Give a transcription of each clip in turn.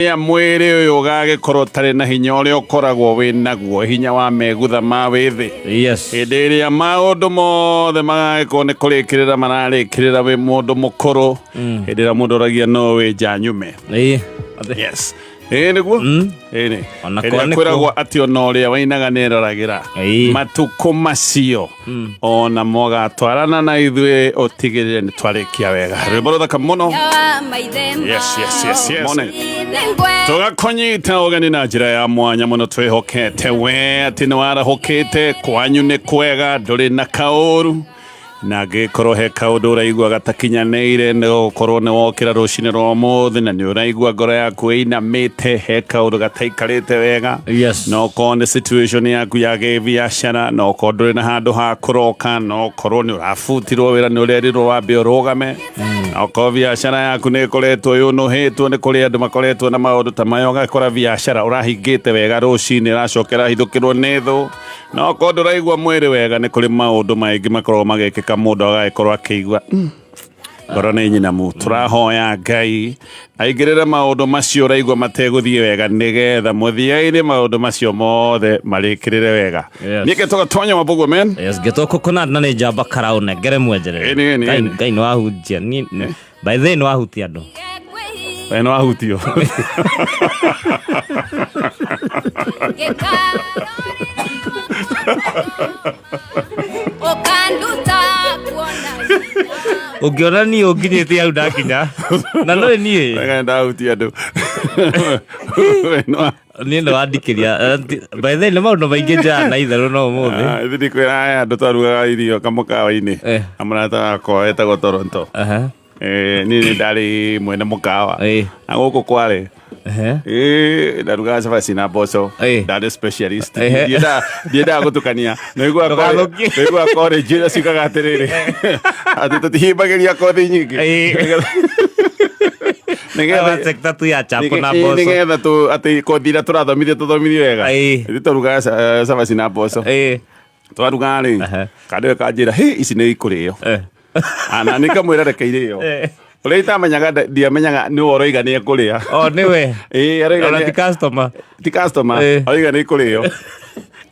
Rĩrĩa mwĩrĩ ũyũ ũgagĩkorwo ũtarĩ na hinya ũrĩa ũkoragwo wĩ naguo, hinya wa megutha ma wĩthĩ. Hĩndĩ ĩrĩa maũndũ mothe magagĩkorwo nĩ kũrĩkĩrĩra mararĩkĩrĩra wĩ mũndũ mũkũrũ, hĩndĩ ĩrĩa mũndũ oragia no wĩ nja nyume. Yes. Ĩĩ nĩguo. Ĩĩ nĩ. Ona Hĩndĩ korwo ĩrĩa nĩ kwĩragwo atĩ ona ũrĩa wainaga nĩ eroragĩra. Matukũ macio ona mũgatwarana na ithuĩ ũtigĩrĩre nĩ twarĩkia wega. Rwĩmbo rũthaka mũno. Yes. Morning. Tũgakũnyita ũgeni na njĩra ya mwanya mũno twĩhokete we atĩ nĩ warahũkĩte kwanyu nĩ kwega ndũrĩ na kaũru na angĩkorwo he kaũndũ ũraigua gatakinyanĩire nĩ gũkorwo nĩ wokĩra rũcinĩ rwa ũmũthĩ na nĩ ũraigua ngoro yaku ĩinamĩte he kaũndũ gataikarĩte wega no okorwo nĩ situation yaku ya gĩbiacara no okorwo ndũrĩ na handũ ha kũroka no okorwo nĩ ũrabutirwo wĩra nĩ ũrerirwo wambe ũrũgame na okorwo biacara yaku nĩ ĩkoretwo yũnũhĩtwo nĩ kũrĩ andũ makoretwo na maũndũ ta maya ũgakora biacara ũrahingĩte wega rũcinĩ ĩracoka ĩrahithũkĩrwo nĩ thũ na okorwo ndũraigua mwĩrĩ wega nĩ kũrĩ maũndũ maingĩ makoragwo magĩkĩka mũndũ agagĩkorwo akĩigua ngoro nĩ nyinamu tũrahoya ngai aingĩrĩre maũndũ macio ũraigua mategũthiĩ wega nĩgetha mũthia-inĩ maũndũ macio mothe marĩkĩrĩre wega. Niĩ ngetwo Gatonya wa Mbũguo men. Yes, ngetwo coconut na nĩ njamba karau nengere mwenjerere. Ĩni, ĩni, Ngai ĩni. Ngai nĩ wahunjia. Niĩ by the way nĩ wahutia andũ. We nĩ wahutio. Ũngĩona niĩ ũnginyĩtie hau ndakinya. Na no niĩ. Wega nĩ ndahutia andũ. We nĩ wa- Niĩ nĩ wandikĩria. By the way nĩ maũndũ maingĩ njaa na itherũ no ũmũthĩ. Ah, ithuĩ ndikwĩra aya andũ twarugaga irio kamũkawa-inĩ na mũrata wakwa wetagwo Toronto. Niĩ nĩ ndarĩ mwene mũkawa na gũkũ kwarĩ ndarugaga cabaci na mboco ndarĩ specialist. Ndiendaga gũtukania. Ndũgathũkie. Naiguaga college iria ciugaga atĩrĩrĩ atĩ tũtihimbagĩria kothi nyingĩ Nĩgetha Sector tu ya chapo na mboco. Nĩgetha tu atĩ kothi iria tũrathomithio tũthomithio wega. Ithuĩ twarugaga cabaci na mboco. Twaruga rĩ, kandĩwe kanjĩra, hĩ ici nĩ ikũrĩo. Na nĩ kamwĩra reke irĩo. Ũrĩa itamenyaga ndiamenyaga nĩwe ũroiga nĩ ekũrĩa. O nĩwe. Ĩĩ aroiga Ona ti customer. Ti customer. Aroiga nĩ ikũrĩo.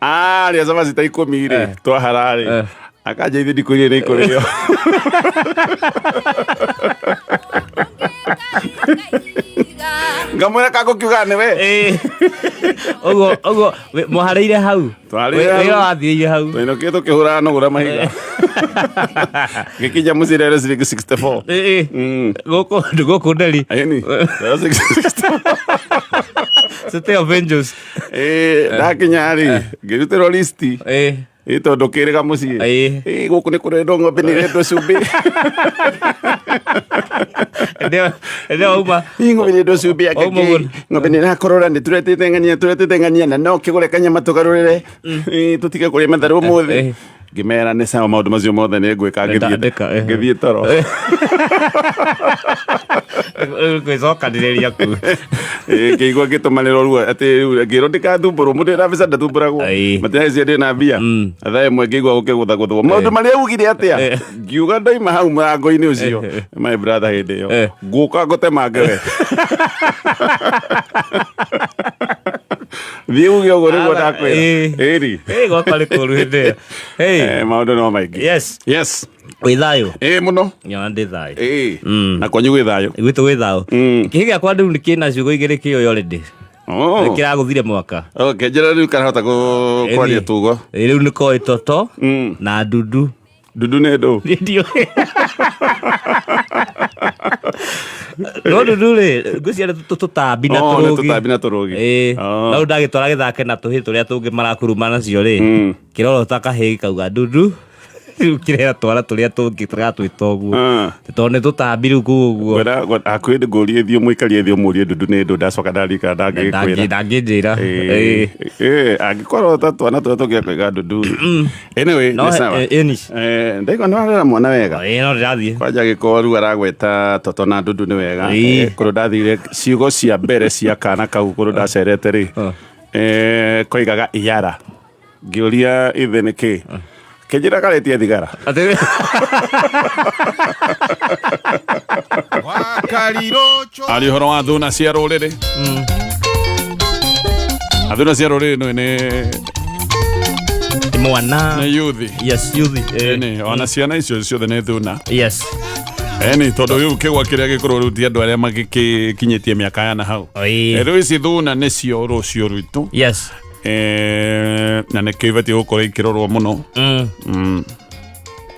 Arĩa cabaci ta 10 rĩ, twahara rĩ. Akanja ithe ndikũrĩa nĩ ikũrĩo. Ngamwĩra kangũkiuga nĩwe. Ũguo ũguo mwaharĩire hau. Twarĩire hau. Wĩra wathiĩire hau. Twainũkire tũkĩhũraga nũgũra mahiga. Gĩkinya mũciĩ rero ciringi 64. Gũkũ gũkũ nderi. Ĩni. Rero 64. City of Angels. Ĩĩ ndakinya rĩ ngĩrutĩrwo listi. Ĩ tondũ kĩrĩga mũciĩ. Ĩ gũkũ nĩ kũrendwo ng'ombe nĩ irendwo cumbĩ. Ndio wauma. Ĩ ng'ombe nĩ irendwo cumbĩ ya Wauma kĩkĩ. ũguo. Ng'ombe nĩ ĩrakorora nĩ tũretĩte ng'ania tũretĩte ng'ania na no kĩgũre kanyama tũgarũrĩre. Ĩ tũtige kũrĩa matharũ ũmũthĩ. Ngĩmera nĩ sawa maũndũ macio mothe nĩ ngwĩka ngĩthiĩ Ndandĩka, eh. ngĩthiĩ toro. Gwĩcokanĩrĩria kuu. Ĩ, ngĩigua ngĩtũmanĩrwo ruo atĩ rĩu ngĩrwo ndĩkathumbũrwo mũndũ ena mbeca ndathumbũragwo matiragĩcia ndĩ na mbia thaa ĩmwe ngĩigua gũkĩgũthagũthwo maũndũ marĩa ugire atĩa ngiuga ndoima hau mũrango-inĩ ũcio my brother hĩndĩ ĩyo ngũka ngũtemange we thiĩ uge ũguo nĩguo ndakwĩra ĩri Ĩ gwakwa nĩ kũũru hĩndĩ ĩyo. Hey. Maũndũ no maingĩ. Yes. Yes. Wĩ thayũ? Ĩ mũno. Nyona ndĩ thayũ. Ĩ. Na kwanyu gwĩ thayũ? Gwitũ gwĩ thayũ. Kĩhĩ gĩakwa rĩu nĩ kĩna ciugo igĩrĩ kĩoĩ already. Oh. Nĩ kĩragũthire mwaka. Okay, njĩra rĩu karahota kwaria tugo. Ĩ, rĩu nĩ koĩ toto na ndundu. Ndundu nĩ ndũ? Ndiũĩ. No ndundu rĩ, ngwĩciria nĩ tũtambi na Oh, nĩ tũrũgi. tũtambi na tũrũgi. Ĩ. Oh. No rĩu ndagĩtwara gĩthake na tũhĩ tũrĩa tũngĩ marakuruma nacio rĩ, kĩrorota kahĩĩ kauga ndundu. Rĩu kĩrera twara tũrĩa tũngĩ tũratwĩta ũguo. Tondũ nĩ tũtambi rĩu kũu ũguo. Ngwenda hakuhĩ ngũrie thiĩ mũikarie thiĩ ũmũrie ndundu nĩ ndũ ndacoka ndarikana ndangĩgĩkwĩra. Ndangĩnjĩra. Ĩ, ĩ, angĩkorwo ta twana tũrĩa tũngĩ akoiga ndundu. Anyway, No, nĩ sawa. ĩni. Ndaigua nĩ warera mwana wega. Ĩ, no ndĩrathiĩ. Kwanja gĩkorwo rĩu aragweta toto na ndundu nĩ wega. Ĩ. Kũrũ ndathire ciugo cia mbere cia kana kau kũrũ ndacerete rĩ. Koigaga iyara. Ngĩũria ithe nĩ kĩ. Kĩnjĩra karĩtie thigara. Atĩ Ari ũhoro wa thuna cia rũrĩrĩ. Athuna cia rũrĩrĩ nĩ nĩ mwana. Nĩ yuthi. Yes, yuthi. Ĩni, ona ciana icio ciothe nĩ thuna. Yes. Ĩni, tondũ rĩu kĩgwa kĩrĩa gĩkũrũ rĩu ti andũ arĩa magĩkinyĩtie mĩaka ya na hau. Oi. Rĩu ici thuna nĩcio rũciũ rwitũ. Yes. Na nĩkĩo ibatiĩ gũkorwo ikĩrorwo mũno.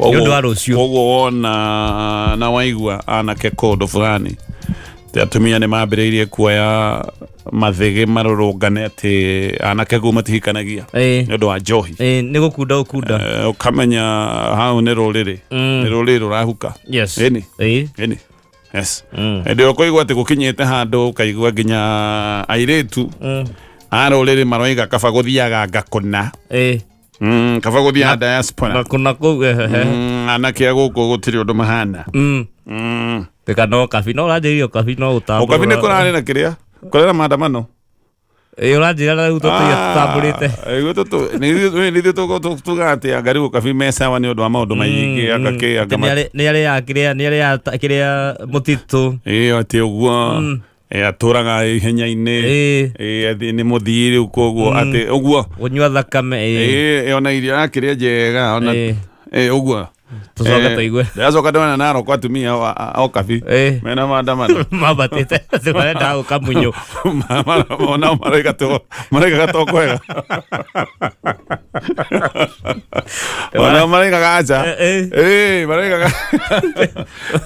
Nĩ ũndũ wa rũciũ. Koguo wona na waigua anake kũndũ fulani atĩ atumia nĩ mambĩrĩirie kuoya mathĩgĩ marũrũngane atĩ anake kũu matihikanagia nĩ ũndũ wa njohi. Nĩ gũkunda gũkunda. Ũkamenya hau nĩ rũrĩrĩ, nĩ rũrĩrĩ rũrahuka. Yes. Ĩni. Ĩni, yes. Hĩndĩ ĩyo ũkũigua atĩ gũkinyĩte handũ ũkaigua nginya airĩtu a rũrĩrĩ maroiga kaba gũthiaga ngakũna. Kaba gũthiaga diaspora. Na kuna kũu ehehe. Anake a gũkũ gũtirĩ ũndũ mahana. Tĩka no kabi no ũranjĩrire ũkabi no ũtambũra. Ũkabi nĩ kũrarĩ na kĩrĩa kũrĩ na maandamano. Ũranjĩra rĩu tũtũire tũtambũrĩte. Nithuĩ tugaga atĩ anga rĩu ũkabi me sawa nĩ ũndũ wa maũndũ maingĩ anga kĩ anga Atĩ nĩ arĩaga kĩrĩa, nĩ arĩaga kĩrĩa mũtitũ. Ĩĩ, atĩ ũguo atũraga ihenya-inĩ. Ĩĩ, nĩ mũthii rĩu koguo atĩ ũguo Gũnyua thakame. Ĩĩ, ona irio akĩrĩa njega ona ĩĩ ũguo. Tũcoke tũigue. Ndĩracoka ndona Narok atumia a ũkabi mena maandamano. Mambatĩte atĩ marenda gũkamunywo. Onao maroiga to kwega, onao maroigaga aca. Ĩĩ, maroigaga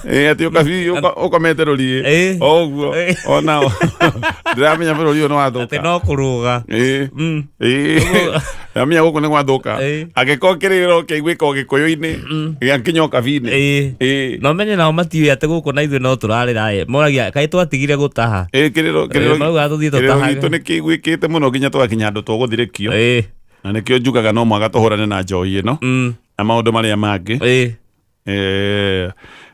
ĩĩ atĩ ũkabi ũkomete rũriĩ o ũguo. Onao ndĩramenya bũrũri ũyũ nĩ wathũka. Atĩ no kũrũga. Ĩĩ ĩĩ, ndĩramenya gũkũ nĩ gwathũka. Angĩkorwo kĩrĩro kĩaiguĩka ũgĩkũyũ-inĩ gĩakinya ũkabi-inĩ. Ĩĩ. Na ũmenye nao matiũĩ atĩ gũkũ na ithuĩ no tũrarĩra ĩ. Moragia kaĩ twatigire gũtaha. Ĩĩ, kĩrĩro kĩrĩro Maugaga tũthiĩ kĩrĩro tũtahage. gitũ nĩ kĩiguĩkĩte mũno nginya tũgakinya handũ tũgũthirĩkio. Na nĩkĩo njugaga no mwaka tũhũrane na njohi ĩno na maũndũ marĩa mangĩ.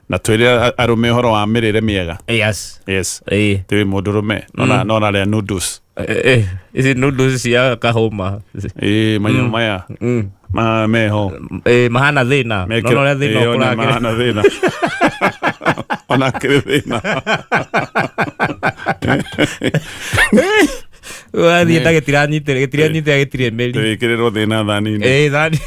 Na twĩre arũme ũhoro wa mĩrĩre mĩega. Yes. Yes. Twĩ mũndũrũme nona nona rĩa noodles. Ici noodles cia kahũma. Ĩĩ, manyamũ maya ma meho. Mahana thĩna. Nona ũrĩa thĩna Ĩĩ, ona ũkũrakĩra. mahana thĩna, ona kĩrĩ thĩna. Ũrathiĩ ta gĩtiranyitĩra gĩtiranyitĩra gĩtirĩ mĩri. Twĩkĩrĩrwo thĩna thani-inĩ. Ĩĩ, thani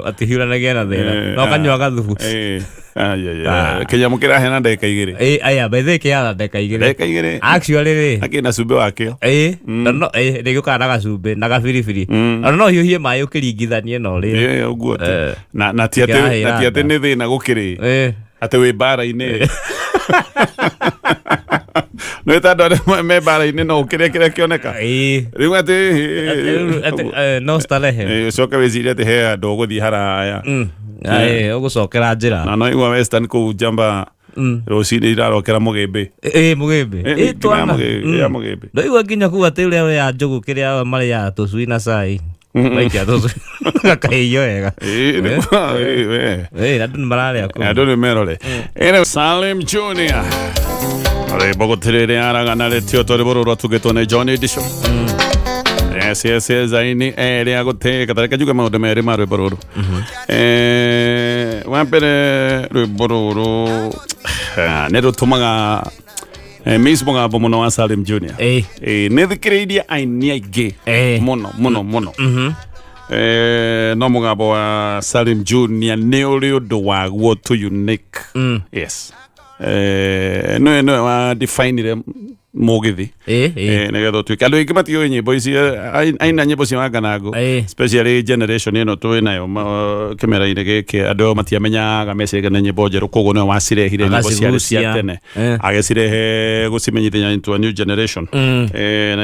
atihiũranagia na thĩna. Na ũkanyua gathubu. Ĩĩ. Ai, ai, ai. Kĩnyamũ kĩraheana ndagĩka 2. Ĩĩ, aya by the way kĩana ndagĩka 2. Ndagĩka 2. Actually rĩ. Akĩna cumbĩ wakĩo. Ĩĩ, na no ĩĩ nĩ gĩũkaga na gacumbĩ na gabiribiri. Ona no hiũhie maĩ ũkĩringithanie na ũrĩe. Ĩĩ, ũguo tu. Na na ti atĩ Kĩrahĩra na ti atĩ nda. nĩ thĩna gũkĩrĩ atĩ wĩ mbara-inĩ nĩ ta andũ arĩa me mbara-inĩ no ũkĩrĩa kĩrĩa kĩoneka. Rĩu atĩ Atĩ, no starehe. Ũcoke wĩcirie atĩ he andũ ũgũthiĩ haraya. Ĩĩ, ũgũcokera njĩra. Na no igua western kũu njamba rũcinĩ irarokera mũgĩmbĩ. Ĩĩ, mũgĩmbĩ. Ĩĩ, Ĩĩ, ngima ya twana. ya mũgĩmbĩ. Ndaigua nginya kuga atĩ ũrĩa ũrĩaga njũgũ kĩrĩa marĩaga tũcui na cai. Maikia tũcui gakahĩio wega. Ĩĩ, ĩĩ, we. Ĩĩ, andũ nĩ mararĩa kũu. Andũ nĩ merore. Ĩno Salim Junior rwĩmbo gũtirĩ rĩaraga rĩtio tå rwĩmbo rũrũ rwatungĩtwo nĩ John Edisho. Yes, yes, yes, aini erĩ a gũtĩĩka. Ta reke njuge maũndũ merĩ ma rwĩmbo rũrũ. Wa mbere rwĩmbo rũrũ nĩ rũtũmaga miss mũgambo mũno wa Salim Junior. Nĩ thikĩrĩirie aini aingĩ mũno mũno mũno. No mũgambo wa Salim Junior nĩ ũrĩ ũndũ waguo tu unique. Yes. Nĩwe wa definire mũgithi. Ĩĩ, ĩĩ. Nĩgetha ũtuĩke andũ aingĩ matiũĩ nyĩmbo ici aina nyĩmbo cia Wanganangũ. Especially generation ĩno twĩ nayo kĩmera-inĩ gĩkĩ andũ matiamenyaga meciria nĩ nyĩmbo njerũ koguo nĩwe wacirehire nyĩmbo ciarĩ cia Agacigucia. tene agĩcirehe gũcimenyithia into a new generation. Na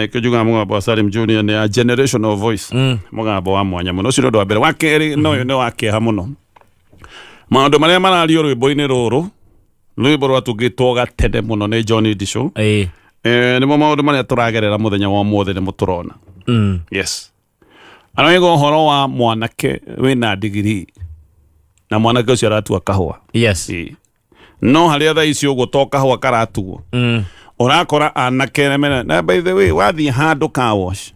nĩkĩo njugaga mũgambo wa Salim Junior nĩ a generational voice, mũgambo wa mwanya mũno. Ũcio nĩ ũndũ wa mbere. Wa kerĩ na ũyũ nĩ wa kĩeha mũno, maũndũ marĩa marario rwĩmbo-inĩ rũrũ, rwĩmbo rwatungĩtwo gatene mũno nĩ John Edisho, nĩmo maũndũ marĩa tũragerera mũthenya wa ũmũthĩ nĩmo tũrona. Yes, aroiga ũhoro wa mwanake wĩna ndigiri na mwanake ũcio aratua kahũa. Yes. Ĩĩ. No harĩa thaa ici ũguo to kahũa karatuo, ũrakora anake mena na by the way wathiĩ handũ car wash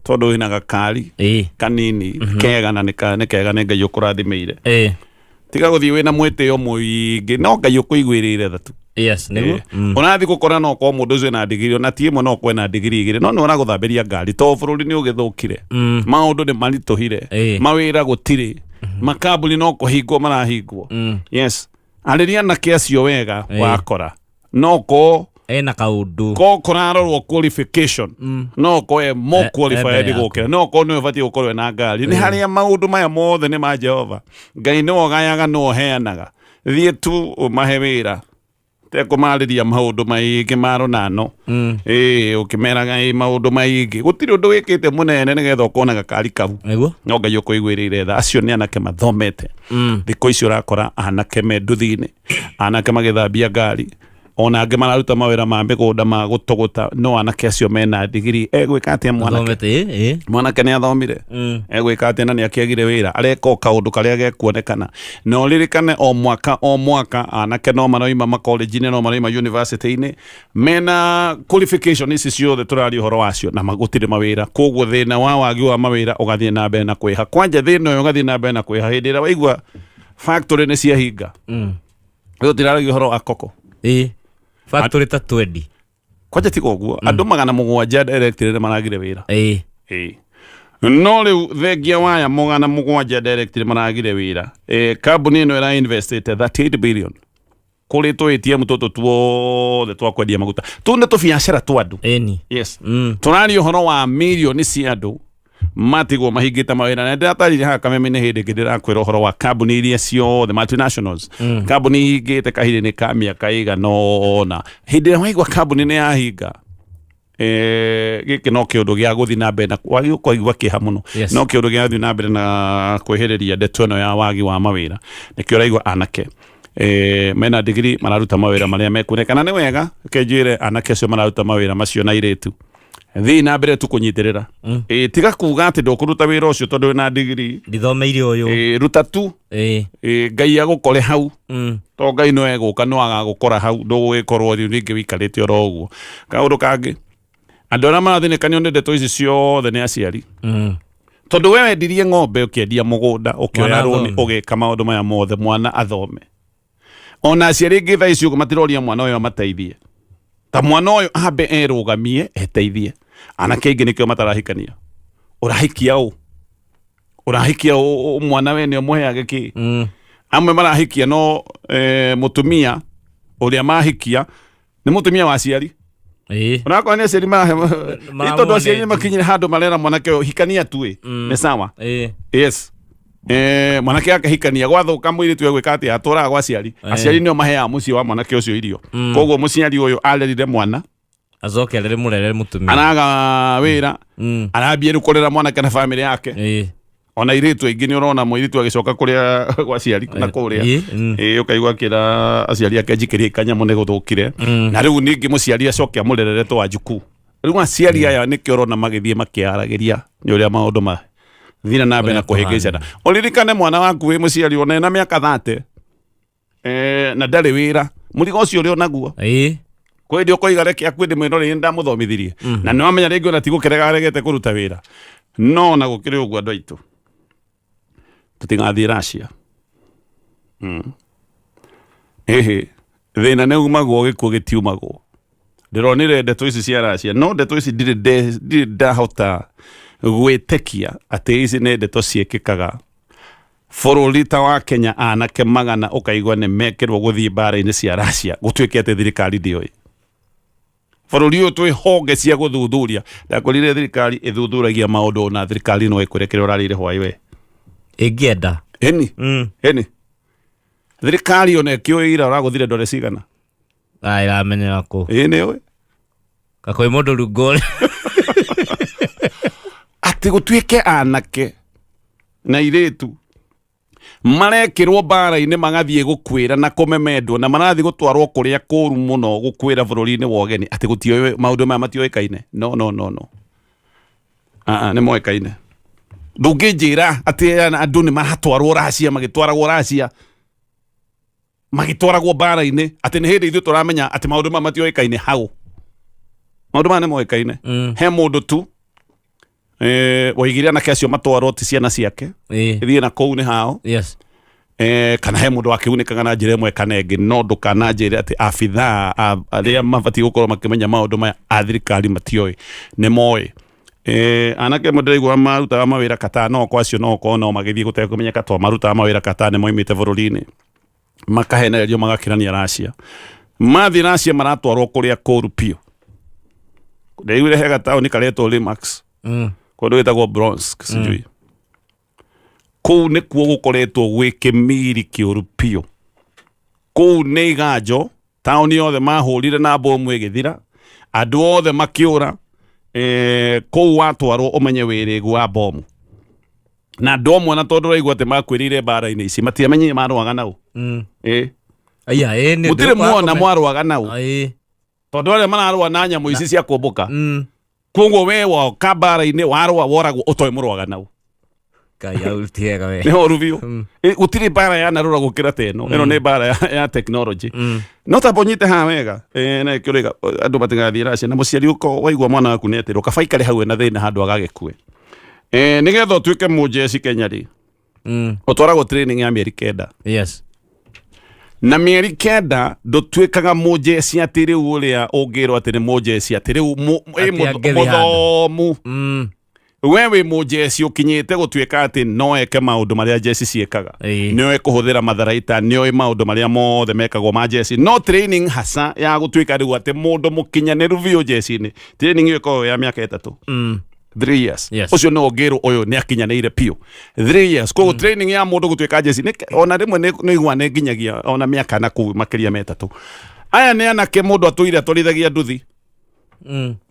Tondũ wĩna gakari kanini kega na nĩ kega, nĩ Ngai ũkũrathimĩire. Tiga gũthiĩ wĩna mwĩtĩo mũingĩ, no Ngai ũkũiguĩrĩire tha tu. Yes, nĩguo. Ũrathiĩ gũkora no korwo mũndũ ũcio ena ndigiri, ona ti ĩmwe, no korwo ena ndigiri igĩrĩ, no nĩ ũragũthambĩria ngari tondũ bũrũri nĩ ũgĩthũkire, maũndũ nĩ maritũhire, mawĩra gũtirĩ, makambuni no kũhingwo marahingwo. Yes, arĩria anake acio wega. Wakora no ko Ena kaũndũ. Ko kũrarorwo qualification, no ko e more qualified mbere yaku. Gũkĩra no ko nĩwe ũbatiĩ gũkorwo ena ngari. Nĩ harĩa maũndũ maya mothe nĩ ma Jehova Ngai, nĩwe ũgayaga, nĩwe ũheanaga. Thiĩ tu ũmahe wĩra tekũmarĩria maũndũ maingĩ ma rũnano. Ĩĩ, ũkĩmeraga ĩ maũndũ maingĩ, gũtirĩ ũndũ wĩkĩte mũnene nĩgetha ũkona gakari kau. No Ngai ũkũiguĩrĩire tha. Acio nĩ anake mathomete. Thikũ ici ũrakora anake me nduthi-inĩ, anake magĩthambia ngari, ona angĩ mararuta mawĩra ma mĩgũnda ma gũtũgũta, no anake acio mena ndigiri. Egwĩka atĩa mwanake? Thomete, ĩ. Mwanake nĩ athomire. Egwĩka atĩa na nĩ akĩagire wĩra? Areka o kaũndũ karĩa gekuonekana. Na ũririkane o mwaka o mwaka anake no maroima makolenji-inĩ, no maroima university-inĩ mena qualification ici ciothe tũraria ũhoro wacio, na gũtirĩ mawĩra. Koguo thĩna wa wagi wa mawĩra ũgathiĩ na mbere na kwĩha. Kwanja thĩna ũyũ ũgathiĩ na mbere na kwĩha hĩndĩ ĩrĩa waigua factory nĩ ciahinga. Rĩu tũtiraragia ũhoro wa koko. Ĩ, factory ta 20. Kwanja tiga ũguo, andũ 700 directly nĩ maragire wĩra. Ĩĩ. No rĩu thengia waya 700 directly maragire wĩra, kambuni ĩno ĩra investĩte 38 billion kũrĩ tũ ATM tũtũ tuothe twa kwendia maguta. Tũu nĩ tũbiacara twa andũ. Ĩni. Yes. Tũraria ũhoro wa mirioni cia andũ matigwo mahingĩte mawĩra, na ndĩratarire haha kameme-inĩ hĩndĩ ĩngĩ ndĩrakwĩra ũhoro wa kambuni iria ciothe multinationals, kambuni ihingĩte kahinda-inĩ ka mĩaka ĩigana ũna. Hĩndĩ ĩrĩa waigua kambuni nĩ yahinga, gĩkĩ no kĩũndũ gĩa gũthiĩ na mbere na wagi ũkaigua kĩeha mũno. No kĩũndũ gĩa gũthiĩ na mbere na kwĩhĩrĩria ndeto ĩno ya wagi wa mawĩra. Nĩkĩo ũraigua anake mena ndigiri mararuta mawĩra marĩa mekuonekana nĩ wega. Reke njĩre anake acio mararuta mawĩra macio na airĩtu, thiĩ na mbere tu kũnyitĩrĩra. Tiga kuga atĩ ndũkũruta wĩra ũcio tondũ wĩna ndigiri. Ndithomeire ũyũ. Ruta tu. Ngai agũkore hau. To Ngai no egũka, no agagũkora hau, ndũgũgĩkorwo rĩu rĩngĩ wĩikarĩte oro ũguo. Kaũndũ kangĩ, andũ arĩa marathĩnĩkanio nĩ ndeto ici ciothe nĩ aciari, tondũ we wendirie ng'ombe, ũkĩendia mũgũnda, ũkĩoya Mwana rũni, athome. ũgĩka maũndũ maya mothe mwana athome. Ona aciari aingĩ thaa ici ũguo matiroria mwana ũyũ amateithie, ta mwana ũyũ ambe erũgamie eteithie. Anake aingĩ nĩkĩo matarahikania. Ũrahikia ũ? Ũrahikia ũ? Mwana we nĩ ũmũheage kĩ? Amwe marahikia no mũtumia ũrĩa mahikia nĩ mũtumia wa aciari. Onakorwo nĩ aciari marahe, nĩ tondũ aciari nĩ makinyire handũ marera mwanake ũyũ, hikania tu ĩ, nĩ sawa. Yes. Mwanake akahikania, gwathũka mũirĩtu egwĩka atĩa? Atũraga gwa aciari. Aciari nĩo maheaga mũciĩ wa mwanake ũcio irio. Koguo mũciari ũyũ arerire mwana Acoke arere mũrere mũtumia. Araga wĩra, arambia rĩu kũrera mwanake na bamĩrĩ yake. Ona airĩtu aingĩ nĩ ũrona mũirĩtu agĩcoka kũrĩa gwa aciari na kũrĩa. Ĩĩ, ũkaigua akĩra aciari ake, njikĩrie kanyamũ nĩ gũthũkire. Na rĩu ningĩ mũciari acoke amũrerere twanjuku. Rĩu aciari aya nĩkĩo ũrona magĩthiĩ makĩaragĩria nĩ ũrĩa maũndũ ma thina na mbere na Ũrĩa kũhĩngĩcana. Ũririkane mwana waku wĩ mũciari ona ena mĩaka 30 na ndarĩ wĩra, mũrigo ũcio ũrĩ onaguo. Kwĩ hĩndĩ ũkoiga reke akue ndĩmwĩrore, nĩ ndamũthomithirie, na nĩ wamenya rĩngĩ ona ti gũkĩrega aregete kũruta wĩra. No ona gũkĩrĩ ũguo, andũ aitũ, tũtigathiĩ Russia. Ĩhĩ, thĩna nĩ umagwo, gĩkuũ gĩtiumagwo. Ndĩronire ndeto ici cia Russia, no ndeto ici ndirĩ ndahota gwĩtĩkia atĩ ici nĩ ndeto ciĩkĩkaga bũrũri ta wa Kenya. Anake 100 ũkaigua nĩ mekĩrwo gũthiĩ mbara-inĩ cia Russia, gũtuĩke atĩ thirikari ndĩoĩ. Bũrũri ũyũ twĩ honge cia gũthuthuria. Ndakwĩrire thirikari ĩthuthuragia maũndũ, na thirikari no ĩkwĩre kĩrĩa ũrarĩire hwaĩ we. Ĩngĩenda. Ĩni. Ĩni, thirikari ona ĩkĩũĩ ira ũragũthire ndore cigana. Ah, ĩramenyera kũ? Ĩĩ, nĩ ũĩ. Kakwĩ mũndũ rungũrĩ. Atĩ gũtuĩke anake na irĩtu marekĩrwo mbara-inĩ, magathiĩ gũkwĩra na kũmemendwo, na marathiĩ gũtwarwo kũrĩa kũru mũno gũkwĩra bũrũri-inĩ wa ũgeni, atĩ gũtioĩ maũndũ maya matioĩkaine. No, no, no, no. Aa, nĩ moĩkaine. Ndũngĩnjĩra atĩ andũ nĩ maratwarwo Russia, magĩtwaragwo Russia, magĩtwaragwo mbara-inĩ, atĩ nĩ hĩndĩ ithuĩ tũramenya atĩ maũndũ maya matioĩkaine. Hau maũndũ maya nĩ moĩkaine. He mũndũ tu. Woigire anake acio matwarwo ti ciana ciake, ithiĩ na kũu nĩ hao. Kana he mũndũ wakĩgunĩkaga na njĩra ĩmwe kana ĩngĩ, no ndũkananjĩre atĩ abithaa arĩa mabatiĩ gũkorwo makĩmenya maũndũ maya a thirikari matioĩ, nĩ moĩ. Anake amwe ndĩraigua marutaga mawĩra Qatar, no kwa acio no okorwo no magĩthiĩ gũtekũmenyeka, to marutaga mawĩra Qatar nĩ moimĩte bũrũri-inĩ, makahenererio magakĩrania Russia, mathiĩ Russia maratwarwo kũrĩa kũru biũ. Ndĩraiguire he gataũni karetwo Limax, kũndũ gwĩtagwo Bronsk, sijui kũu nĩkuo gũkoretwo gwĩ kĩmiri kĩũru biũ. Kũu nĩ iganjo, taũni yothe mahũrire na bomu ĩgĩthira, andũ othe makĩũra. Kũu watwarwo ũmenye wĩrĩgu wa bomu na andũ amwe, na tondũ ũraigua atĩ makuĩrĩire mbara-inĩ ici, matiamenyire marũaga nau. Aya, nĩ Mũtirĩ ndĩkwaga muona mwarũaga nau, tondũ arĩa mararũa na nyamũ ici cia kũmbũka. Koguo we woka mbara-inĩ, warũa, woragwo ũtoĩ mũrũaga nau. Ngai aurutiega we. Nĩ horu biũ. Gũtirĩ mbara yanarũra gũkĩra ta ĩno. Ĩno nĩ mbara ya technology. No tamba ũnyite haha wega. Na ĩkĩo rĩga andũ matigathiĩ Russia, na mũciari ũko waigua mwana waku nĩ etĩrwo, kaba aikare hau ena thĩna handũ agagĩkue. Nĩgetha ũtuĩke mũjeci Kenya rĩ, ũtwaragwo training ya mĩeri 9. Na mĩeri 9 ndũtuĩkaga mũjeci atĩ rĩu ũrĩa ũngĩrwo atĩ nĩ mũjeci, atĩ rĩu Atĩ angĩthiĩ handũ. Mũthomu. We wĩ mũjeci ũkinyĩte gũtuĩka atĩ no eke maũndũ marĩa jeci ciĩkaga, nĩoĩ kũhũthĩra matharaita, nĩoĩ maũndũ marĩa mothe mekagwo ma jeci, no training hasa ya gũtuĩka rĩu atĩ mũndũ mũkinyanĩru biũ jeci-inĩ, training ĩyo ĩkoragwo ya mĩaka 3. 3 years. Ũcio nĩ ũngĩrwo ũyũ nĩ akinyanĩire biũ 3 years. Koguo training ya mũndũ gũtuĩka jeci ona rĩmwe nĩ igua nĩ nginyagia ona mĩaka na kũu makĩria metatũ. Aya nĩ anake mũndũ atũire atwarithagia nduthi,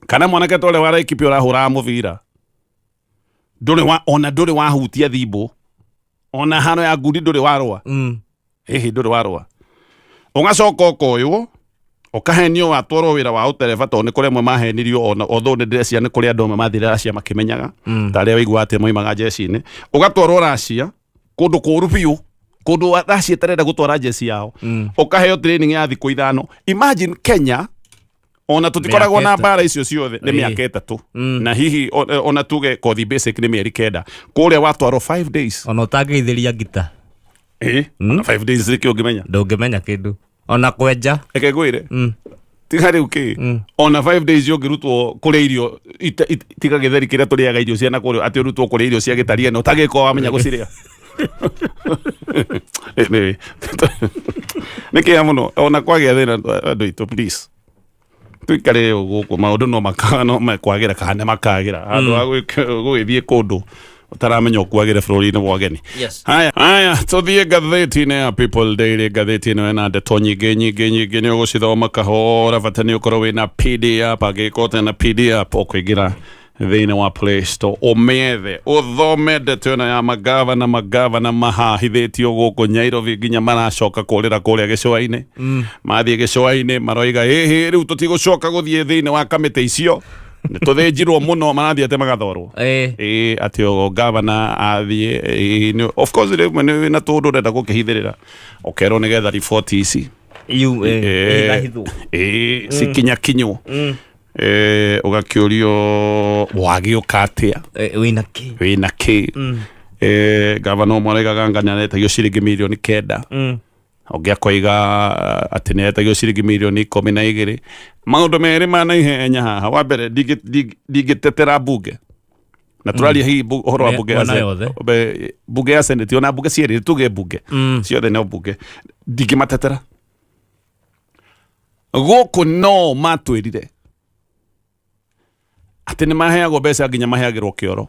kana mwanake ta ũrĩa wa Laikipia ũrahũraga mũbira, ndũrĩ wa ona ndũrĩ wahutia thimbũ, ona haro ya ngundi ndũrĩ warũa. Hihi ndũrĩ warũa, ũgacoka ũkoywo, ũkahenio, watwarwo wĩra wa ũtereba, tondũ nĩ kũrĩ amwe mahenirio, ona although nĩ ndĩreciria nĩ kũrĩ andũ amwe mathire Russia makĩmenyaga, ta arĩa waigua atĩ moimaga jeci-inĩ. Ũgatwarwo Russia kũndũ kũru biũ, kũndũ Russia ĩtarenda gũtwara jeci yao, ũkaheo training ya thikũ 5. Imagine Kenya, ona tũtikoragwo na Mĩaka mbara icio ciothe, nĩ mĩaka 3, na hihi ona tuge kothi basic nĩ mĩeri 9, kũrĩa watwarwo 5 days. Ona ũtangĩithĩria ngita. Ona 5 days rĩkĩ ũngĩmenya? Ndũngĩmenya kĩndũ ona kwenja. Reke ngwĩre, tiga rĩu kĩ, ona 5 days ũngĩrutwo kũrĩa irio tiga gĩtheri kĩrĩa tũrĩaga, irio cia na kũrĩa, atĩ ũrutwo kũrĩa irio cia gĩtariano, ũtangĩkorwo wamenya gũcirĩa. Anyway, nĩ kĩeha mũno ona kwagĩa thĩna. Andũ aitũ, please, tuikare gũkũ, maũndũ no maka no mekwagĩra kana nĩ makagĩra, handũ ha gũgĩthiĩ kũndũ ũtaramenya ũkuagĩre bũrũri-inĩ wa ũgeni. Haya haya, tũthiĩ ngathĩti-inĩ ya People Daily. Ngathĩti ĩno ĩna ndeto nyingĩ nyingĩ nyingĩ, nĩ ũgũcithoma kahora, bata nĩ ũkorwo wĩna PDF. Angĩkorwo ũtarĩ na PDF, ũkũingĩra thĩinĩ wa Play Store, ũmĩethe, ũthome ndeto ĩno ya magavana. Magavana mahahithĩtio gũkũ Nairobi nginya maracoka kũrĩra kũrĩa gĩcũa-inĩ. Mathiĩ gĩcũa-inĩ maroiga ĩhĩ, rĩu tũtigũcoka gũthiĩ thĩinĩ wa kamĩtĩ icio, nĩ tũthĩnjirwo mũno. Marathiĩ atĩ magathorwo. Ĩĩ, atĩ o gavana athiĩ, ĩĩ, of course rĩmwe nĩ na tũndũ ũrenda gũkĩhithĩrĩra, ũkerwo nĩgetha riboti ici Iu, ihithahithwo. Ĩĩ, cikinyakinywo. Ũgakĩũrio wagĩũka atĩa? Wĩna kĩ? Wĩna kĩ? Gavana ũmwe araigaga anga nĩ aretagio ciringi mirioni 9, ũngĩ akoiga atĩ nĩ aretagio ciringi mirioni 12. Maũndũ merĩ ma naihenya haha. Wa mbere, ndingĩtetera mbunge, na tũraria hihi ũhoro wa mbunge ya Mwena yothe. Mbunge ya Senate, ona mbunge cierĩ, tuge mbunge ciothe, no mbunge ndingĩmatetera gũkũ. No matwĩrire atĩ nĩ maheagwo mbeca nginya maheagĩrwo kĩoro.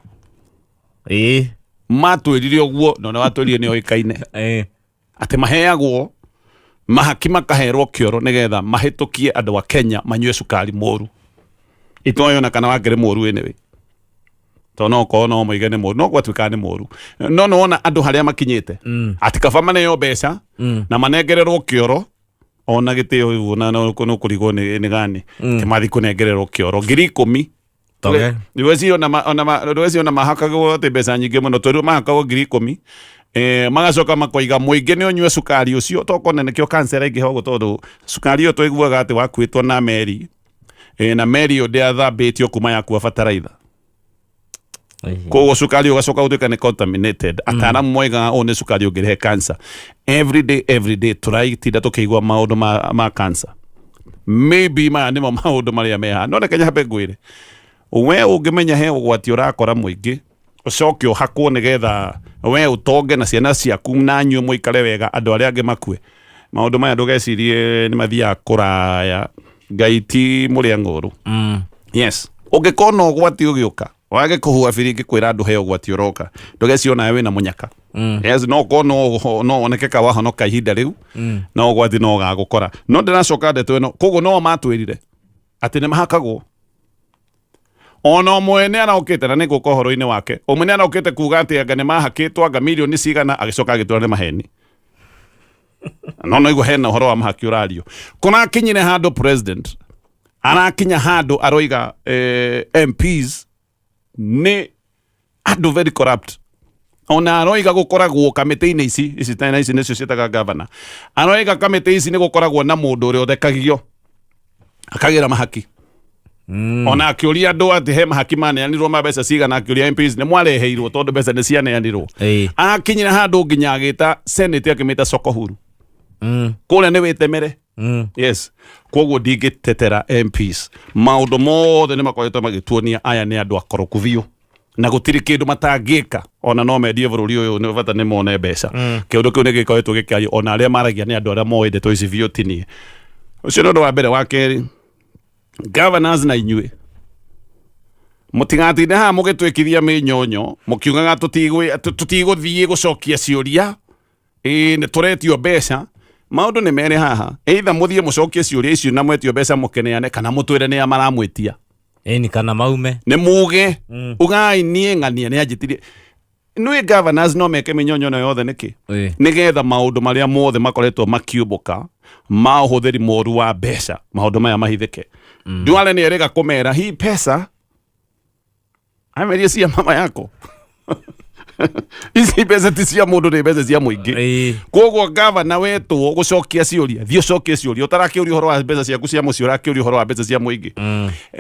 Matwĩrire ũguo, no nĩ watwĩrire nĩ oĩkaine atĩ maheagwo mahaki, makaherwo kĩoro nĩgetha mahĩtũkie andũ a Kenya manyue cukari mũru. Itoĩ ona kana wakĩrĩ mũru anyway, tondũ no korwo no moige nĩ mũru, no gwatuĩkaga nĩ mũru. No nĩ wona andũ harĩa makinyĩte, atĩ kaba maneo mbeca na manengererwo kĩoro, ona gĩtĩo ũguo, na no kũrigwo nĩ gani atĩ mathiĩ kũnengererwo kĩoro 10,000. Toge. Rweci ona rweci ona mahakagwo atĩ mbeca nyingĩ mũno, twĩrwo mahakagwo 10,000, magacoka makoiga mũingĩ nĩ ũnyue cukari ũcio, tokona nĩkĩo cancer ĩingĩha ũguo, tondũ cukari ũyũ twaiguaga atĩ wakuĩtwo na meri, na meri ĩyo ndĩathambĩtio kuma yakua bataraitha. Koguo cukari ũgacoka gũtuĩka nĩ contaminated. Ataaramu moigaga ũũ nĩ cukari ũngĩrehe cancer. Every day, every day tũratinda tũkĩigua maũndũ ma cancer. Maybe maya nĩmo maũndũ marĩa mehaha. No reke nyambe ngwĩre, we ũngĩmenya he ũgwati ũrakora mũingĩ, ũcoke ũhakwo nĩgetha we ũtonge na ciana ciaku na nyuĩ mũikare wega, andũ arĩa angĩ makue. Maũndũ maya ndũgecirie nĩ mathiaga kũraya. Ngai ti mũrĩa ng'ũrũ. Yes, ũngĩkona ũgwati ũgĩũka, wage kũhuha biringi kwĩra andũ he ũgwati ũroka, ndũgecirie onawe wĩna mũnyaka. Yes, no ũkorwo no woneke ka wahonoka ihinda rĩu, no ũgwati no ũgagũkora. No ndĩracoka ndeto ĩno, koguo no matwĩrire atĩ nĩ mahakagwo. Ona ũmwe nĩ arokĩte, na nĩ ngũka ũhoro-inĩ wake, ũmwe nĩ arokĩte kuga atĩ anga nĩ mahakĩtwo anga mirioni cigana, agĩcoka agĩtwĩra nĩ maheni. No no hena ũhoro wa mahaki ũrario. Kũrakinyire handũ president arakinya handũ aroiga MPs nĩ andũ very corrupt. Ona aroiga gũkoragwo kamĩtĩ-inĩ ici, ici tena ici nĩcio ciĩtaga governor. Aroiga kamĩtĩ ici nĩ gũkoragwo na mũndũ ũrĩa ũthekagio akagĩra mahaki. Ona akĩũria andũ atĩ he mahaki maneanirwo ma mbeca cigana, akĩũria MPs nĩ mwareheirwo tondũ mbeca nĩ cianeanirwo. Akinyire handũ nginya agĩta Senate akĩmĩta soko huru. Kũrĩa nĩ wĩtemere. Yes, koguo ndingĩtetera MPs. Maũndũ mothe nĩ makoretwo magĩtuonia aya nĩ andũ akoroku biũ na gũtirĩ kĩndũ matangĩka, ona no mendie bũrũri ũyũ, nĩ bata nĩ mone mbeca. Kĩũndũ kĩu nĩ gĩkoretwo gĩkĩario, ona arĩa maragia nĩ andũ arĩa moĩ ndeto ici biũ, ti niĩ. Ũcio nĩ ũndũ wa mbere. Wa kerĩ, governors na inyuĩ mũtigatinde haha mũgĩtwĩkithia mĩnyonyo mũkiugaga tũtigũthiĩ gũcokia ciũria, ĩĩ nĩ tũretio mbeca. Maũndũ nĩ merĩ haha, either mũthiĩ mũcokie ciũria icio na mwetio mbeca mũkeneane, kana mũtwĩre nĩa maramwĩtia. Ĩni kana maume. Nĩ muge. Ugai niĩ ng'ania nĩ anjĩtirie. Nĩ governors no meke mĩnyonyo ĩno yothe nĩkĩ? Nĩgetha maũndũ marĩa mothe makoretwo makiumbũka ma ũhũthĩri mũru wa mbeca, maũndũ maya mahithĩke. Duale nĩ erĩga kũmera hii pesa amerie cia mama yako, ici mbeca ti cia mũndũ, nĩ mbeca cia mũingĩ. Koguo gavana wetwo gũcokia ciũria, thiĩ ũcokie ciũria. Ũtarakĩũria ũhoro wa mbeca ciaku cia mũciĩ, ũrakĩũria ũhoro wa mbeca cia mũingĩ.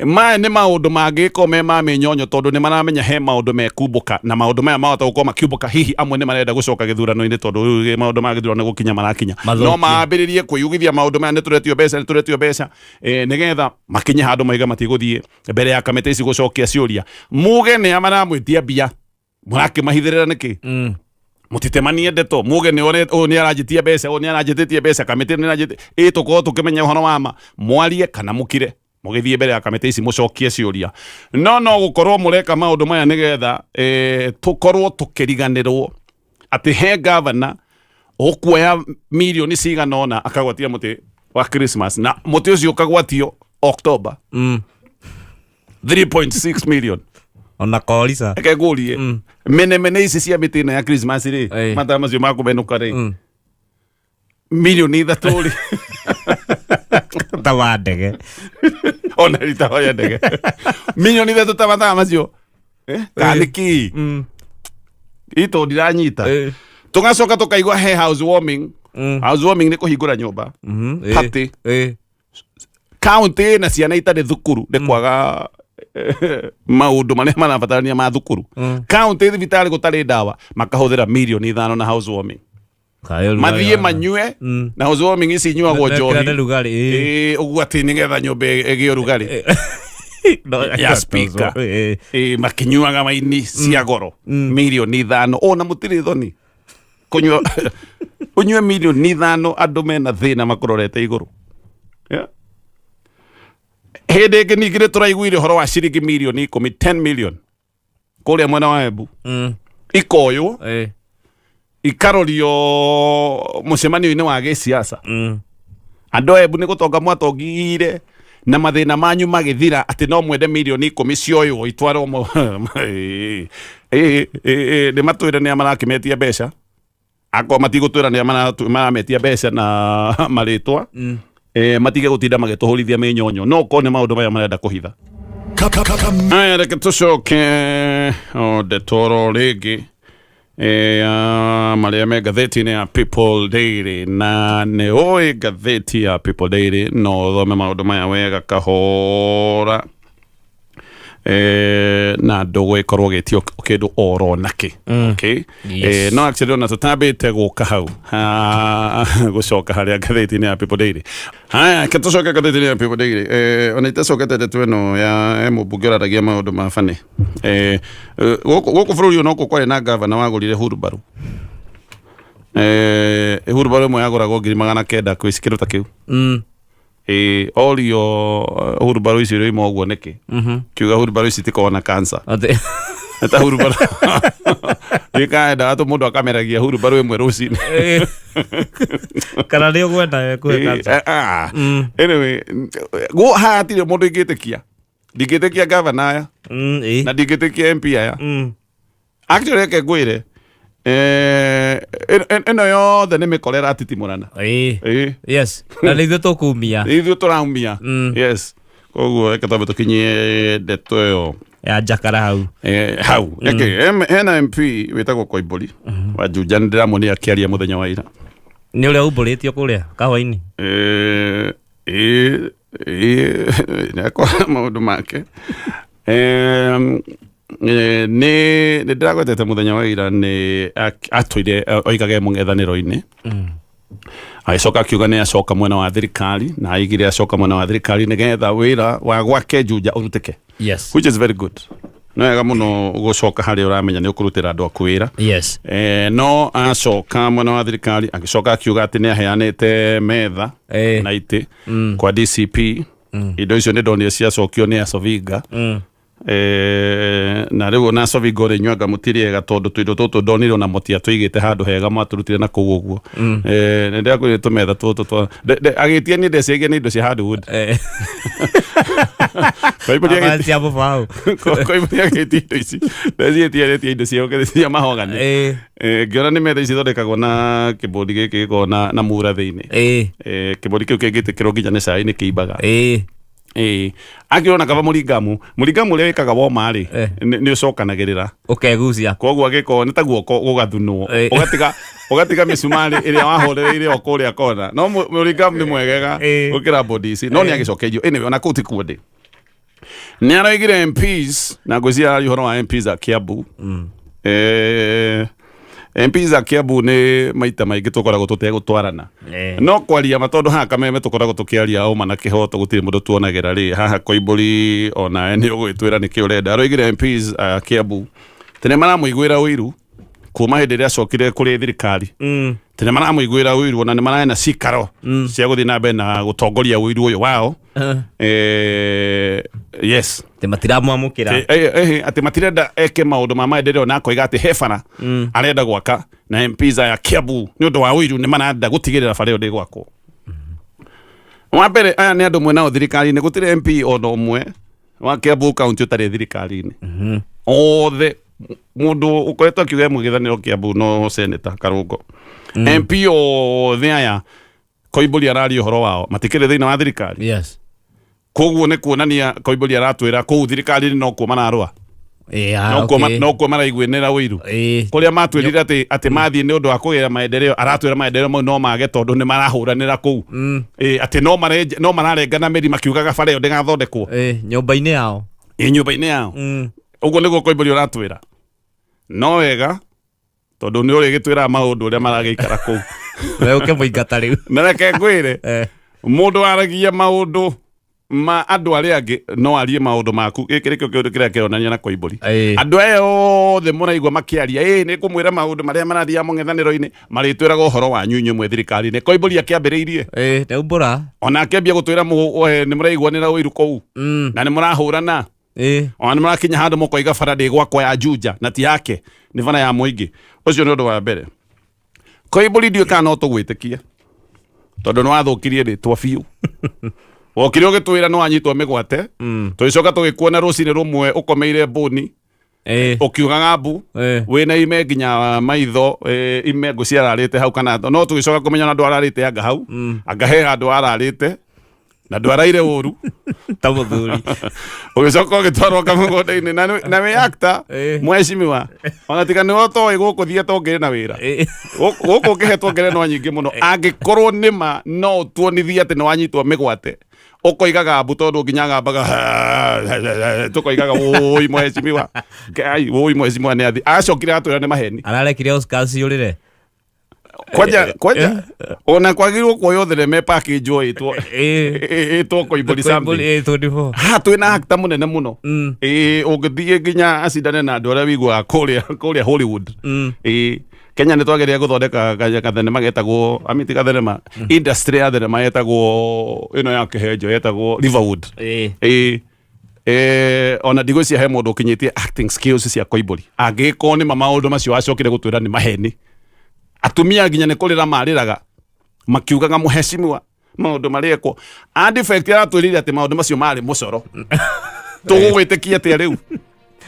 Maya nĩ maũndũ mangĩkorwo me ma mĩnyonyo, tondũ nĩ maramenya he maũndũ mekumbũka, na maũndũ maya mahota gũkorwo makiumbũka. Hihi amwe nĩ marenda gũcoka gĩthurano-inĩ, tondũ rĩu maũndũ ma gĩthurano gũkinya marakinya. Mathũkie. No mambĩrĩrie kwĩyugithia maũndũ maya, nĩ tũretio mbeca, nĩ tũretio mbeca, nĩgetha makinye handũ maiga matigũthiĩ mbere ya kamĩtĩ ici gũcokia ciũria. Muge nĩa maramwĩtia mbia, mũrakĩmahithĩrĩra nĩkĩ? Mũtitemanie ndeto, muge nĩ ũyũ nĩ aranjĩtia mbeca, ũyũ nĩ aranjĩtĩtie mbeca, kamĩtĩ nĩ ĩranjĩtie ĩ, tũkorwo tũkĩmenya ũhoro wa ma. Mwarie kana mũkire, mũgĩthiĩ mbere ya kamĩtĩ ici mũcokie ciũria. No gũkorwo mũreka maũndũ maya nĩgetha tũkorwo tũkĩriganĩrwo atĩ he gavana ũkuoya mirioni cigana ũna akagwatia mũtĩ wa Christmas, na mũtĩ ũcio ũkagwatio October. 3.6 million. Ona korisa. Reke ngũrie, menemene ici cia mĩtĩ ĩno ya Christmas rĩ, mataa macio ma kũmenũka rĩ, 3 mirioni rĩ? Ta wa ndege. Ona rita wa ndege 3 mirioni ta mathaa macio. Kana nĩ kĩ ito ndiranyita. Tũgacoka tũkaigua he house warming. House warming nĩ kũhingũra nyũmba. Party. Kaunti na ciana itarĩ thukuru nĩ kwaga maũndũ marĩa marabatarania ma thukuru, kaunti thibitarĩ gũtarĩ ndawa, makahũthĩra 5 mirioni na house warming. Mathiĩ manyue na house warming ici inyuagwo njohi. Rugarĩ. Ĩĩ, ũguo atĩ nĩgetha nyũmba ĩgĩe ũrugarĩ ya speaker. Ĩĩ, makinyuaga waini cia goro 5 mirioni, ona mũtirĩ thoni kũnyua, ũnyue 5 mirioni andũ mena thĩna makũrorete igũrũ. Yeah. Hĩndĩ ĩngĩ ningĩ nĩ tũraiguire ũhoro wa ciringi 10 mirioni, 10 million, kũrĩa mwena wa Embu, ikoywo, ikarorio mũcemanio-inĩ wa gĩsiasa. Andũ a Embu, nĩ gũtonga mwatongire na mathĩna manyu magĩthira atĩ no mwende 10 mirioni cioywo itwarwo nĩ matwĩre nĩa marakĩmetia mbeca. Akorwo matigũtwĩra nĩa marametia mbeca na marĩtwa, matige gũtinda magĩtũhũrithia mĩnyonyo, no korwo nĩ maũndũ maya marenda kũhitha. Aya, reke tũcoke o ndeto oro rĩngĩ ya marĩa me ngathĩti-inĩ ya People Daily, na nĩ ũĩ ngathĩti ya People Daily no ũthome maũndũ maya wega kahora. Na ndũgũgĩkorwo ũgĩtio kĩndũ oro nakĩ. Okay. Yes. No actually ona tũtambĩte gũka hau ha, gũcoka harĩa ngathĩti-inĩ ya People Daily. Haya, ke tũcoke ngathĩti-inĩ ya People Daily. Ona itacokete ndeto ĩno ya mũmbunge ũraragia maũndũ ma bani. Gũkũ bũrũri ũyũ nokuo kwarĩ na gavana wagũrire hurumbarũ. Hurumbarũ ĩmwe yagũragwo 900,000 kwĩ kĩndũ ta kĩu. Ĩ orio hurumbarũ icio irauma ũguo nĩkĩ? Kiuga hurumbarũ ici itikoragwo na cancer. Atĩ Ta hurumbarũ ikaendaga tũ mũndũ akameragia hurumbarũ ĩmwe rũcinĩ. Kana nĩ ũgwenda we kũhe cancer? Anyway, haha hatirĩ mũndũ ingĩtĩkia. Ndingĩtĩkia gavana aya na ndingĩtĩkia MP aya. Actually reke ngwĩre, ĩno yothe nĩ mĩkora ĩratitimũrana. Ĩĩ. Yes, na nĩ ithuĩ tũkumia. Nĩ ithuĩ tũraumia. Yes, koguo reke twambe tũkinyie ndeto ĩyo ya njakara hau. Hau Reke, hena MP wĩtagwo Koimbũri wa Juja, nĩ ndĩramuonire akĩaria mũthenya wa ira. Nĩ ũrĩa umbũrĩtio kũrĩa kahũa-inĩ. Ĩĩ, nĩakora maũndũ make. Nĩ ndĩragwetete mũthenya wa ira nĩ atũire oigage mũng'ethanĩro-inĩ, agĩcoka akiuga nĩ acoka mwena wa thirikari, na aigire acoka mwena wa thirikari nĩgetha wĩra wa gwake Juja ũrutĩke. Which is very good. Nĩ wega mũno gũcoka harĩa ũramenya nĩ ũkũrutĩra andũ aku wĩra. No acoka mwena wa thirikari, agĩcoka akiuga atĩ nĩ aheanĩte metha na itĩ kwa DCP. Indo icio nĩ ndonire ciacokio nĩ Asovinga. Na rĩu ona Asovinga ũrĩ inyuĩ anga mũtirĩ ega, tondũ tũindo tũtũ ndonire ona mũtiatũigĩte handũ hega, mwatũrutire na kũu ũguo. Nĩ ndĩrakwĩrire tũmetha tũtũ twa agĩtia niĩ ndeciragia nĩ indo cia hardwood. Koimbũri Aba cia mũbaũ. Koimbũri agĩtia indo ici ndeciĩtie aretia indo cia cia mahogany. Ngĩona nĩ metha ici ithondekagwo na kĩbũndi gĩkĩ gĩkoragwo na mura thĩinĩ. Kĩbũndi kĩu kĩngĩtĩkĩrwo nginya nĩ cai nĩ kĩimbaga. Ĩĩ, akĩona kaba mũringamu mũringamu ũrĩa wĩkaga woma rĩ, nĩ ũcokanagĩrĩra. Ũkegucia. Koguo agĩkorwo nĩ ta guoko gũgathunwo. Ũgatiga ũgatiga mĩcumarĩ ĩrĩa wahũrĩrĩire o kũrĩa kona, no mũringamu nĩ mwegega gũkĩra bodi ici. No nĩ agĩcokerio. Anyway, ona kũu ti kuo ndĩ. Nĩ aroigire MPs, na ngwĩciria araria ũhoro wa MPs a Kiambu. MPs a Kiambu nĩ maita maingĩ tũkoragwo tũtegũtwarana. No kwaria ma, tondũ haha Kameme tũkoragwo tũkĩaria ũma na kĩhoto, gũtirĩ mũndũ tuonagĩra rĩ. Haha Koimbũri onawe nĩ ũgwĩtwĩra nĩkĩ ũrenda. Aroigire MPs a Kiambu tene maramũiguĩra ũiru kuma hĩndĩ ĩrĩa acokire kũrĩ thirikari. Tene maramũiguĩra ũiru, ona nĩ mararĩ na cikaro cia gũthiĩ na mbere na gũtongoria ũiru ũyũ wao. Yes. Atĩ matiramwamũkĩra. Atĩ matirenda eke maũndũ ma maendeleo, na akoiga atĩ he bara arenda gwaka, na MPs aya Kiambu nĩ ũndũ wa ũiru nĩ marenda gũtigĩrĩra bara ĩyo ndĩgwakwo. Wa mbere, aya nĩ andũ mwenao thirikari-inĩ. Gũtirĩ MP ona ũmwe wa Kiambu County ũtarĩ thirikari-inĩ. Othe mũndũ ũkoretwo akiuga mũgĩthanĩro Kiambu no Senator Karũngo. MP othe aya Koimbũri araria ũhoro wao matikĩrĩ thĩinĩ wa thirikari. Koguo nĩ kuonania Koimbũri aratwĩra kũu thirikari-inĩ nokuo mararũa. Nokuo nokuo maraiguĩnĩra ũiru. Kũrĩa matwĩrire atĩ mathiĩ nĩ ũndũ wa kũgĩa maendeleo, aratwĩra maendeleo mau no mage tondũ nĩ marahũranĩra kũu. Atĩ no mararengana mĩri makiugaga bara ĩyo ndĩgathondekwo. Nyũmba-inĩ yao. Ĩ, nyũmba-inĩ yao. Ũguo nĩguo Koimbũri ũratwĩra. No wega tondũ nĩ ũrĩgĩtwĩraga maũndũ ũrĩa maragĩikara kũu. We ũkĩmũingata rĩu. Na reke ngwĩre, mũndũ waragia maũndũ ma andũ arĩa angĩ no arie maũndũ maku. Gĩkĩ nĩkĩo kĩũndũ kĩrĩa kĩronania na Koimbũri. Andũ aya othe mũraigua makĩaria, ĩ nĩ ngũmwĩra maũndũ marĩa marathiaga mũng'ethanĩro-inĩ, marĩtwĩraga ũhoro wanyu inyuĩ mwĩ thirikari-inĩ. Koimbũri akĩambĩrĩirie. Nĩaumbũra. Ona akĩambia gũtwĩra nĩ mũraiguanĩra ũiru kũu. Na nĩ mũrahũrana. Ona nĩ mũrakinya handũ mũkoiga bara ndĩgwakwo ya Juja na ti yake, nĩ bara ya mũingĩ. Ũcio nĩ ũndũ wa mbere. Koimbũri ndiũĩ kana no tũgwĩtĩkie tondũ nĩ wathũkirie rĩtwa biũ. Wokire ũgĩtwĩra nĩ wanyitwo mĩgwate, tũgĩcoka tũgĩkuona rũcinĩ rũmwe ũkomeire mbũni, ũkiugaga mbu, wĩna ime nginya maitho, ime ngũ ciararĩte hau kana no tũgĩcoka kũmenya ona ndwararĩte anga hau, anga he handũ wararĩte na ndwaraire ũru ta mũthuri. Ũgĩcoka ũgĩtwarwo kamũgũnda-inĩ na wĩ actor. Mheshimiwa, ona tiga nĩwe ũtoĩ gũkũ thiĩ tũngĩrĩ na wĩra. Gũkũ ũngĩhetwo ngerenwa nyingĩ mũno angĩkorwo nĩma no ũtuonithie atĩ nĩ wanyitwo mĩgwate. Ũkoigaga mbu tondũ nginya agambaga tũkoigaga wũi mheshimiwa Ngai, wũi mheshimiwa nĩ athi acokire atwĩra nĩ maheni. Ararekire Oscars ciũrĩre. Kwanja kwanja ona kwagĩrĩirwo kuoywo thenema ĩpakĩnjwo ĩtwo ĩtwo Koimbũri something. 24. Ha twĩna actor mũnene mũno. Ĩĩ, ũngĩthiĩ nginya acindane na andũ arĩa wĩiguaga kũrĩa kũrĩa Hollywood. Ĩĩ, Kenya nĩ twageria gũthondeka gathenema getagwo amiti gathenema industry ya thenema yetagwo ĩno ya kĩhenjo yetagwo Riverwood. Ĩĩ. Ona ndigwĩciria he mũndũ ũkinyĩtie acting skills cia Koimbũri angĩgĩkorwo nĩ ma maũndũ macio acokire gũtwĩra nĩ maheni. Atumia nginya nĩ kũrĩra marĩraga makiugaga mũheshimiwa maũndũ marĩa ekwo and in fact aratwĩrire atĩ maũndũ macio marĩ mũcoro. Tũgũgwĩtĩkia atĩa rĩu?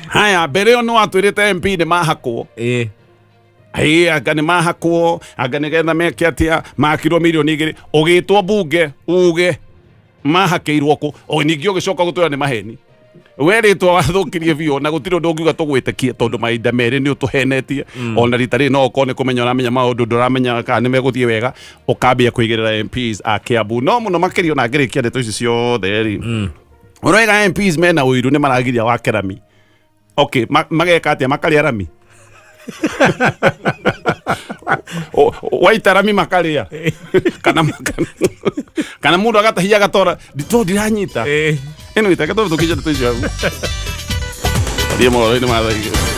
Haya, mbere ĩyo nĩ watwĩrĩte MP nĩ mahakwo. Ĩĩ, anga nĩ mahakwo, anga nĩgetha meke atĩa, makirwo mirioni 2, ũgĩtwo mbunge uge mahakĩirwo kũ, o ningĩ ũgĩcoka gũtwĩra nĩ maheni. We rĩtwa wathũkirie biũ na gũtirĩ ũndũ ũngiuga tũgwĩtĩkie tondũ mahinda merĩ nĩ ũtũhenetie. Ona rita rĩrĩ no ũkorwo nĩ kũmenya ũramenya maũndũ ndũramenya kana nĩ megũthiĩ wega, ũkambia kũigĩrĩra MPs a Kiambu. No mũno makĩria ona ngĩrĩkia ndeto ici ciothe rĩ, ũroiga MPs mena ũiru nĩ maragiria wake rami. Okay, mageka atĩa? Makarĩa rami? Waita rami makarĩa kana mũndũ agatahia agatora to ndiranyita. Ĩno itake tondũ tũkĩnja ndeto icio hau. Thiĩ mohoro-inĩ ma thaa 2.